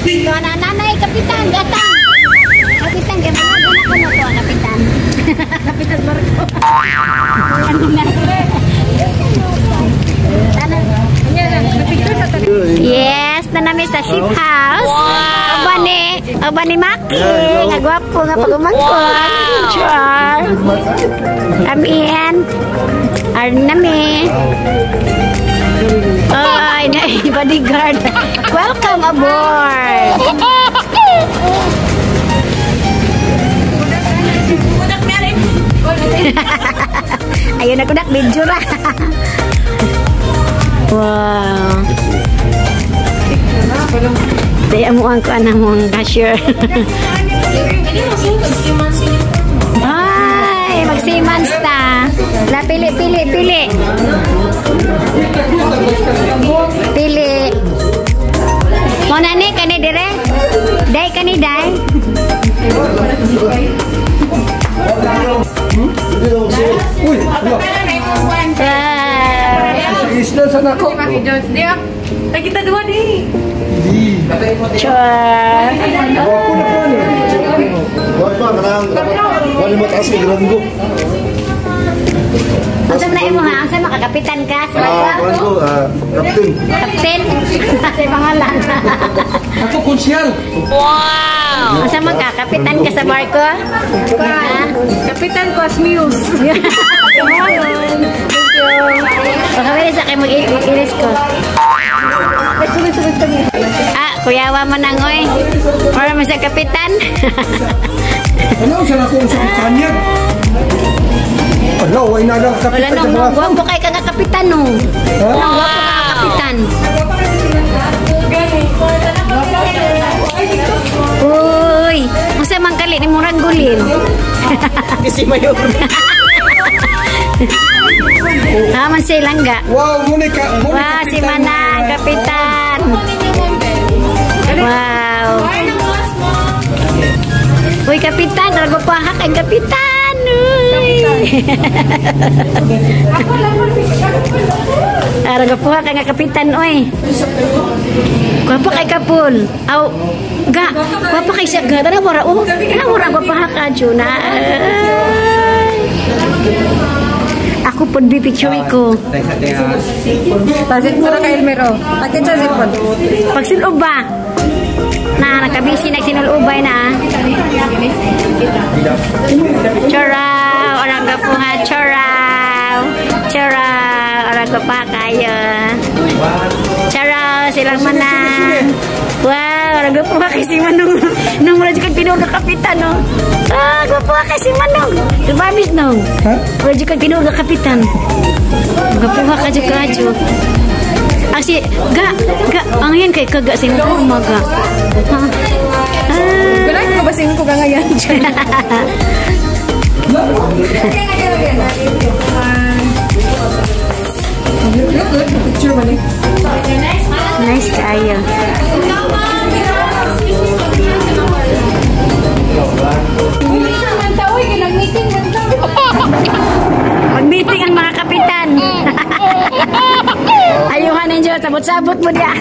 Ito na nanay, kapitan, gatang. Kapitan, kaya mga guna ko na to, kapitan. Kapitan barko. Ano na? Yes, na nami sa ship house. Wow. Aba ni Maki. Nga gwapo nga pagumangkon. Char. Amin. Ar nami. Ay, na bodyguard. Welcome aboard. Ayun na kudak video ra. Wow. Daya mo ang kuan mo ang cashier. Ay, magsimans ta. La pili pili pili. Pili. Mo na ni kani dire? Dai kani dai. Uy, isla sa nako. Ay, kita dua di. Sure. Ako na po ni. Wag pa kanang wala mo taas kay Grango. Unsa na imo ha? Unsa makakapitan ka sa Ah, Grango, captain. Kapten? Sa pangalan. Ako konsyal. Wow! Unsa man ka? Kapitan ka sa barko? Ha? Kapitan ko as muse. Thank you. Baka pwede sa kayo mag-ilis ko. Ah, kuyawa mo nang oy. Para mo sa kapitan. Ano sa nako sa kanya? Ala, way na lang Wala kapitan nung sa mga. gwapo kay ka nga kapitan no. Ha? Nung gwapo ka nga kapitan. Uy, unsa man kali ni murang gulin? Kasi mayor. Ah, man siya langga. Wow, muna ka, muna Wow, si Manang, kapitan. Wow. Uy, kapitan, rago pa ang kapitan. Uy. Rago pa ka nga kapitan, oy. Gwapo kay kapul. Aw, ga, gwapo kay siya ga. Tara wara oh. Tara wara gwapo ka Juna. Ako pod picture ko. Pasit mo na kay Elmero. Patit sa zipon. Pag sinuba. Na nakabisi nagsinulubay na. Charaw, orang gapo nga charaw. Charaw, orang pa kayo. Charaw, silang manang. Wow, orang gapo ka si Manong. Nung wala kag tinuod nga kapitan no. Ah, gwapo ka si Manong. Tubamis nong. Ha? Wala kag tinuod nga kapitan. Gwapo ka jud kajo. Ah, si, ga, ga, ang yan kay kaga si mo maga. Ha? Ah. Wala ko ba singko ka ngayon? Look good. Picture man eh. Nice kayo. Mag-meeting ang mga kapitan. Ayuhan ninyo, sabot-sabot mo diya.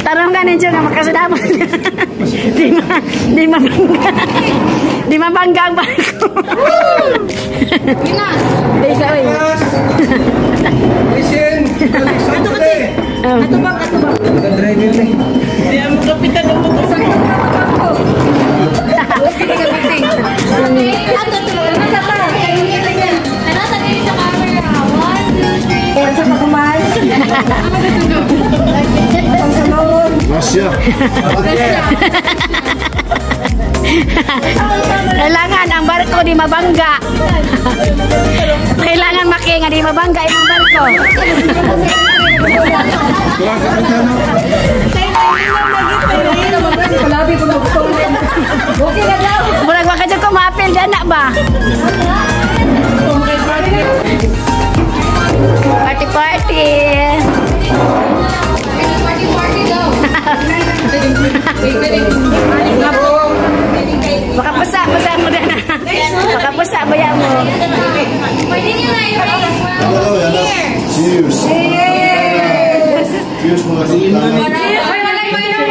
Tarong ka ninyo nga makasudabot. Di mabangga. Di mabangga ang barko. Di sa oy. Listen. Ato ka Ato bang, ato bang. Driver ni. Di ang kapitan ng motor. Sa pagkumahal. Russia. Kailangan ang barko di mabangga. Kailangan maki nga di mabangga imong barko. Murag wa ka jud ko maapil dyan na ba? Party party. Baka pusa, pusa mo na. Baka pusa ba yan mo? Cheers. Cheers mga kapitan.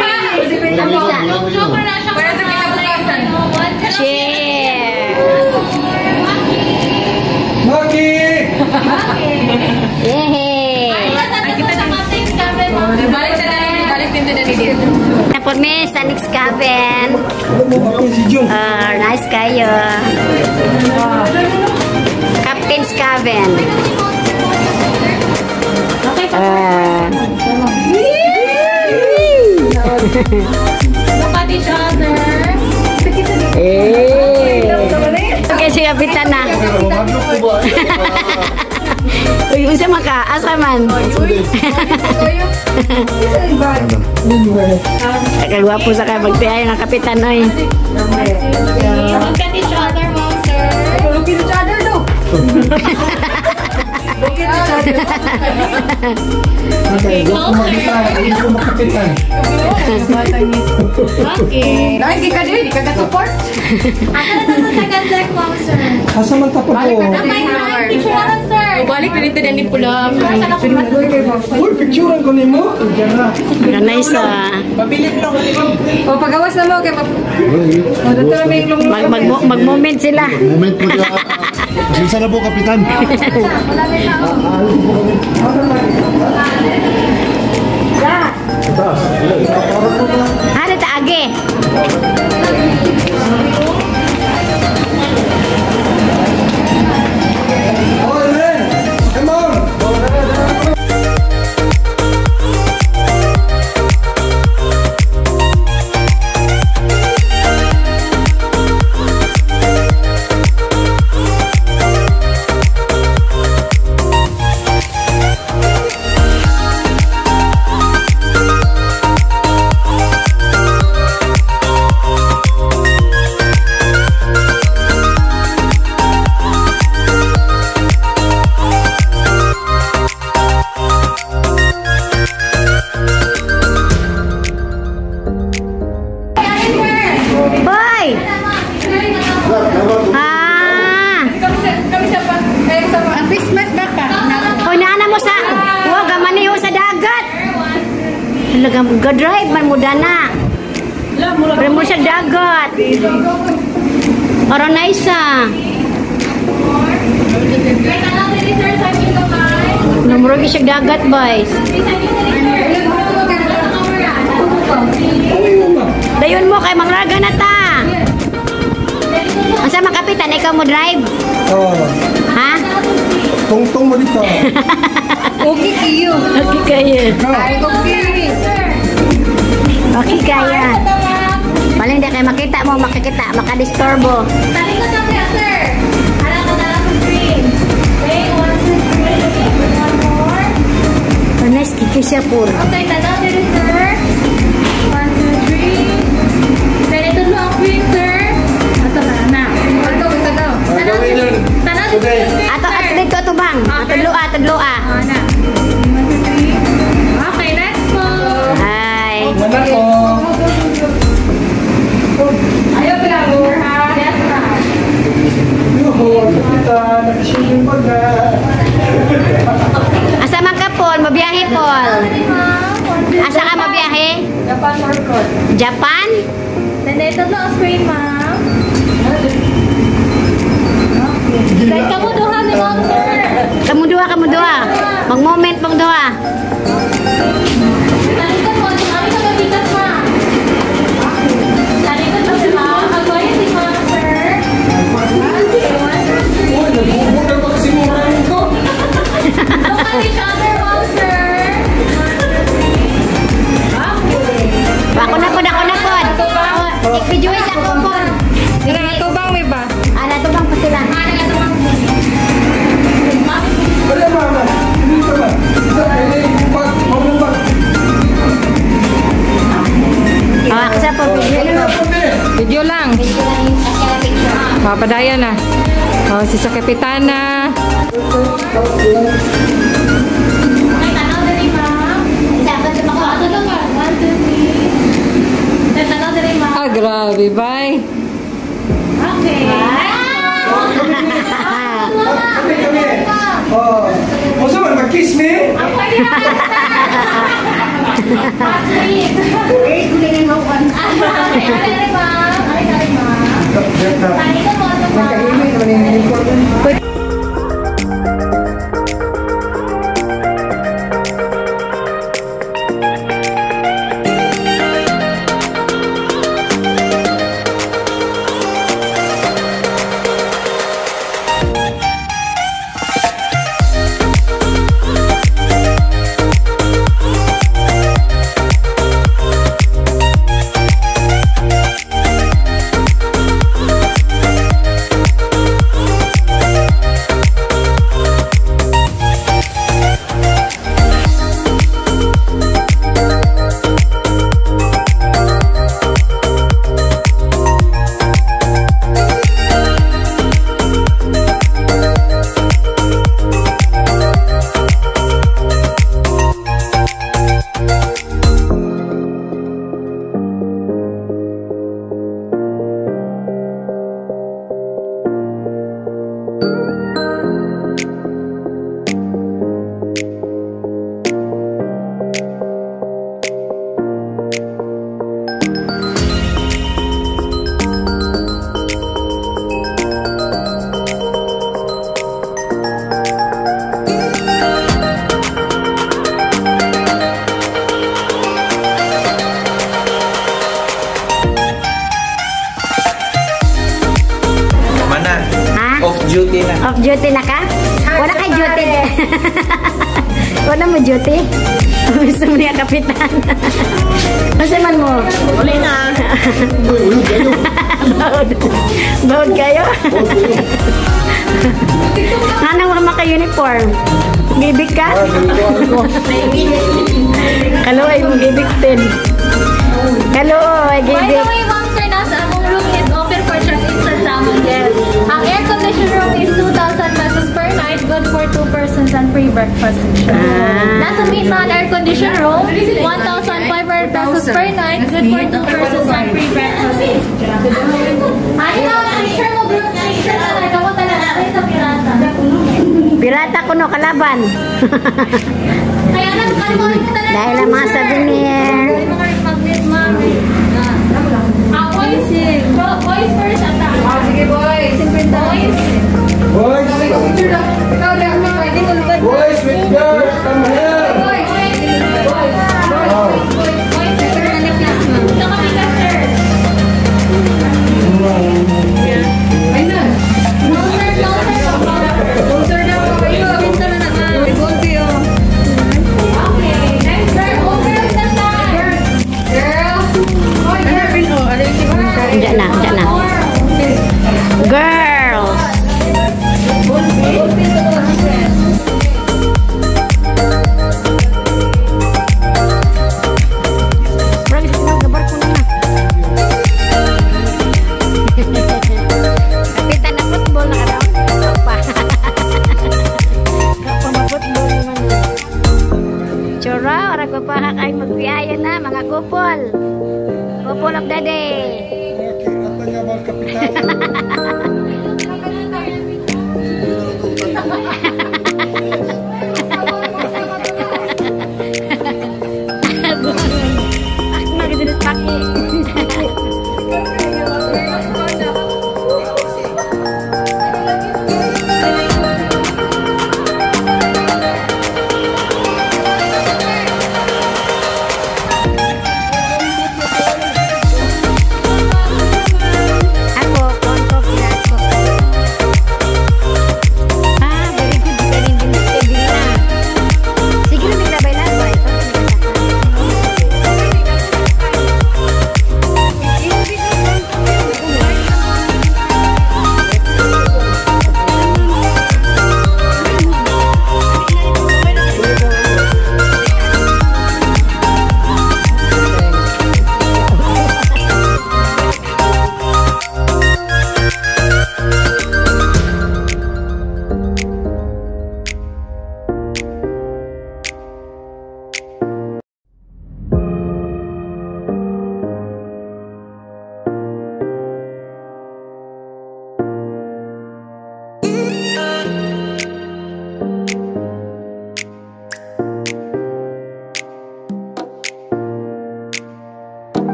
Na po mi sa next cabin. Nice kayo. Captain's cabin. Look at each other. Eh. Okay, si Kapitan na. Uy, unsa man ka? Asa man? Kagwapo sa kay magtiay ng kapitan oy. Look at each other, ma'am, sir. Look at each other, do. Look at each other. Okay, ko makapitan. Okay. Ay, di ka din, di ka ka-support. Asa na sa second deck, ma'am, sir? Asa man tapos ko? Picture na lang, sir. Balik na dito din ni Pula. Uy, picturean ko nimo. Diyan na. Nice ah. O, pagawas na mo, kay dito na may Mag-moment sila. Moment po siya. Pasensya na po, Kapitan. Ano ta age? Oh, man. Come on. Boy! Ah! Ang Christmas ba ka? Hoy, naana mo sa... Wow, gamaniho sa dagat! Talagang ga-drive man mo dana. Pero mo sa dagat. Para nice ah. Namurag siya dagat, boys. Dayon mo kay mangraga na ta. Asa man kapitan, ikaw mo drive? Oh, Ha? tungtong mo dito. Okay, kiyo. Okay kayo. Ay, okay. Okay kaya. Paling di kayo makita mo, makikita, makadisturbo. Talikod lang kaya, sir. Alam ko na lang sa screen. Okay, 1, 2, 3. One more. Oh, nice, kiki siya po. Okay, tanaw dito, sir. 1, 2, 3. Then ito lang ang screen, sir. Ato na na. Ito, ito daw. Tanaw dito. Tanaw dito sa screen, Ato, sir. ato dito, ato bang? Ato lua, ato lua. Ah, na. 1, 2, 3. Okay, next po. Hi. Wala ko. Ayaw, pinag Yes, ma'am. Yuho, Kapitan. Nakashipping pa na. Asa man ka, Paul? Mabiyahe, Paul. Asa ka mabiyahe? Japan Orcon. Japan? Then ito lang ang screen, ma'am. Then kamu duha ni ma'am, sir. Kamu duha, kamu duha. Mag-moment mong duha. Talikod mo, tumami ka mabigat, ma'am. Talikod mo si ma'am. Magbayo si ma'am, sir. Uy, nagbubunan pa kasi mo ko. Look at each other, ma'am, sir. Okay. Ako na pod, ako na pod. Oh, i-rejoice ako, Paul. Ito bang may ba? Ah, natubang pa sila. Wala, mama. Hindi ka ba? Isa, pwede. Pag, pag, Ah, ako sa po. Ano na po, be? Video lang. Papadaya na. Oh, si sa Kapitana. Okay, tanaw dali, ma'am. Ato lang, ma'am. 1, 2, 3. Then tanaw dali, ma'am. Ah, grabe, bye. Okay. Kami, kami. Oh. Masa man, mag-kiss me? Ang pwede na kayo, sir. Sweet. Okay, ari, ma'am. Ari, ari, ma'am. Talikod mo, ato, ma'am. Off duty na ka? Wala kay duty. Wala mo duty? Gusto mo niya, kapitan. Kasi man mo? Uli na. Bawod. Bawod kayo? Anong mga maka-uniform? Gibig ka? Kaluoy mo gibig din. Kaluoy, By the gibig. Way, ma'am, sir, nasa among room is open for check-in sa among guests. Ang air conditioned room is 2,000 pesos per night, good for two persons and free breakfast. Ah. Nasa non air conditioned room, 1,500 pesos per night, good for two persons and free breakfast. Ano na, picture mo, group picture na lang, kamu talaga sa pirata. Pirata kuno kalaban. Kaya nagkalmuhin ko talaga. Dahil ang mga souvenir. Mga magnet, ma'am. Ah, boys, boys first ata. Ah, sige, boys. Boys. Boys, Ikaw, Lea, pwede mo lugad. Boys with girls, come here. Boys. Boys. Boys, Ito kami ka, sir. Ay na. Closer, closer, closer. Closer na ako kayo. Gold kayo. Okay. Next girl. All girls na tayo. Girls. Oy, girls. Diyan na, diyan na. Girls! Bro, gabar ko na. Kapitan na football na ka daw. Pa. Kapa ma-football naman. Chura, ora ko pa kay magbiyayo na mga kupol. Kupol of the day. At nga ba, kapitan? Ak magsinis paki. Ako, konto ako. Ah, very good. Galing din din na. Sige na, maglabay-labay.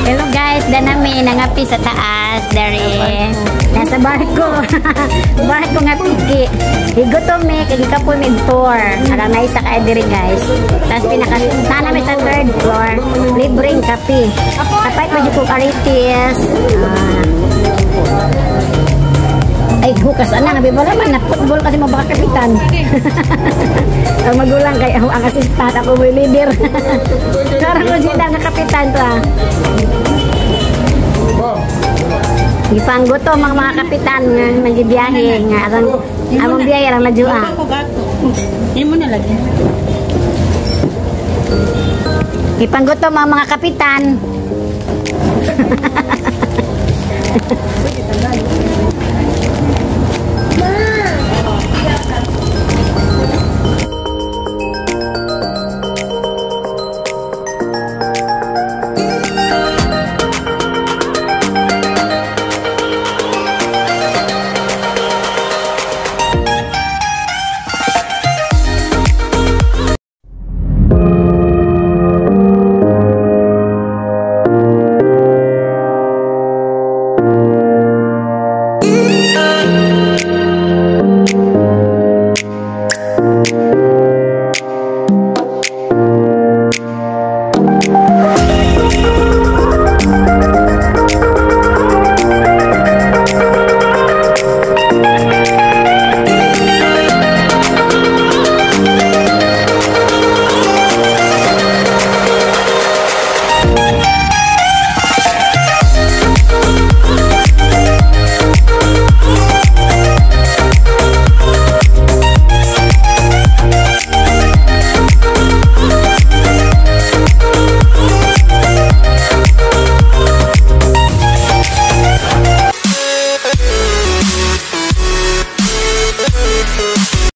Hello guys, danami nangapi sa taas dere. Nasa barko. Barko nga piki. Higutom mi kay gikapoy mi tour. Ara na isa ka diri guys. Tapos pinaka tana mi sa third floor, libreng kape. Kapay pa jud ko karitis. Ah. Ay, hukas ana nga wala man na football kasi mo baka kapitan. Ang magulang kay ako ang assistant, ako may leader. Karang ko sila nga kapitan to ah. Gipanggutom ang mga kapitan nga nagibiyahe nga arang among biyahe arang ladyoa. Hindi mo na lagi. Gipanggutom ang mga kapitan. Bye.